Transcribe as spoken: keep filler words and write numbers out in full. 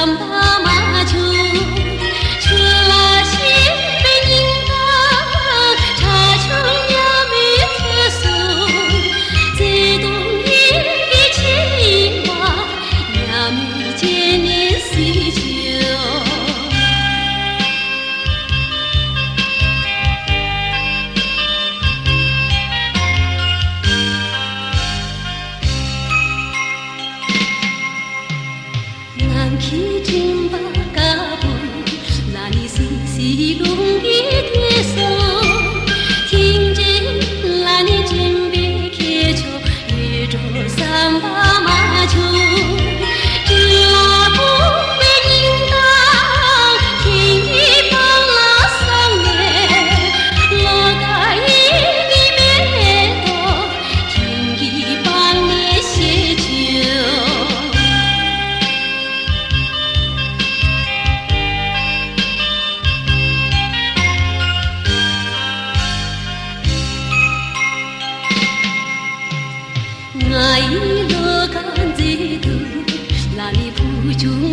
བསམ་པ་མ་བྱུང་། ཆོས་ལ་ཞེན་པའི་སྙིང་ག་ཁྲ་ཆུང་ཉ་མའི་ཚེ་སྲོག་བརྩེ་དུང་ཡི་གེ་ཆེན་པ་ཉ་མའི་སྤྱན་ནས་གཟིགས་བྱོས། ནམ་མཁའི་སྤྲིན་པ་དཀར་པོ་ལ་ནི་སིལ་སིལ་རླུང་གིས་བསྡུས་སོ། ཐིང་ཀྲིན་ལ་ནི་སྤྲིན་པའི་ཁྱད་ཆོས་ཡིད་འཕྲོག་བསམ་པ་མ་བྱུང་། སྤྲིན་ལ་སྤུངས་པའི་སྙིང་ག་ཐིང་གི་སྤང་ལ་བསམ་ནས་བློ་དགའ་ཡི་གེ་མེ་ཏོག་ཐིང་གི་སྤང་ནས་བཞད་བྱོས། ང་ཡི་བློ་དགའ་མཛེས་སྡུག་ལ་ནི་བུ་ཆུང་